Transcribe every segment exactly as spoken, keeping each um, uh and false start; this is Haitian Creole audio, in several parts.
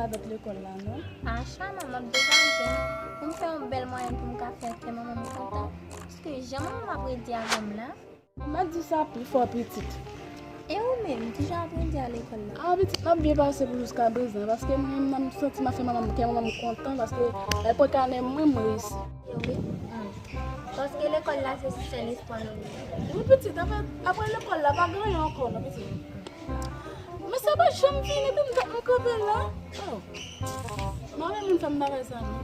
Lòt lekòl la, non? A, Chama, m ap degaje m. Pou m fè yon bèl mwayèn pou m ka fè kè manman m kontan. Paske jan manman m ap redi avè m la. M ap di sa pi fò pitit. E ou menm, kijan w ap redi a lekòl la? A, pitit, m ap byen pase pou jiska prezan, paske mwen menm nan m santi m ap fè manman m, kè manman m kontan, paske lè l pran kanè mwen, m reyisi. Yo, wi. Paske lekòl la se sèl espwa nou gen. Wi, pitit, apre, apre lekòl la, pa gen anyen ankò, non, pitit. Men sa pa janm fini, epi m t ap kanpe la. Oh. Mwen menm, m fè m bagay sa, non.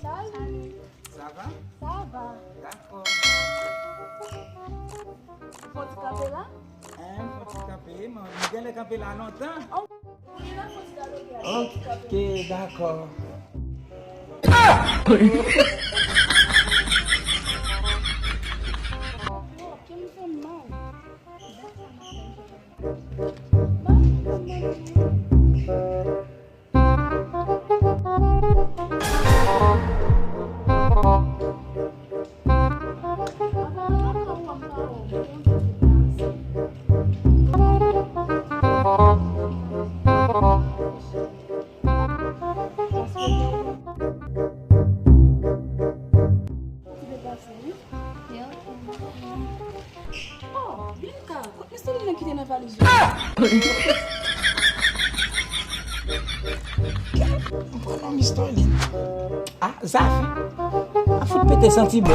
Salut. Ça va? Ça va. Dakò. Ou fè ti kanpe la? Hein, fè ti kanpe, mwen genlè kanpe la lontan. Oh, wi, la fè ti kanpe la. Ok, dakò. Oh, kè m fè m mal. Oh, Blinka, kot Mister Lin ki te nan valiz ou? M pran non Mister Lin. Ah, Zafi. A fout pete santi bon.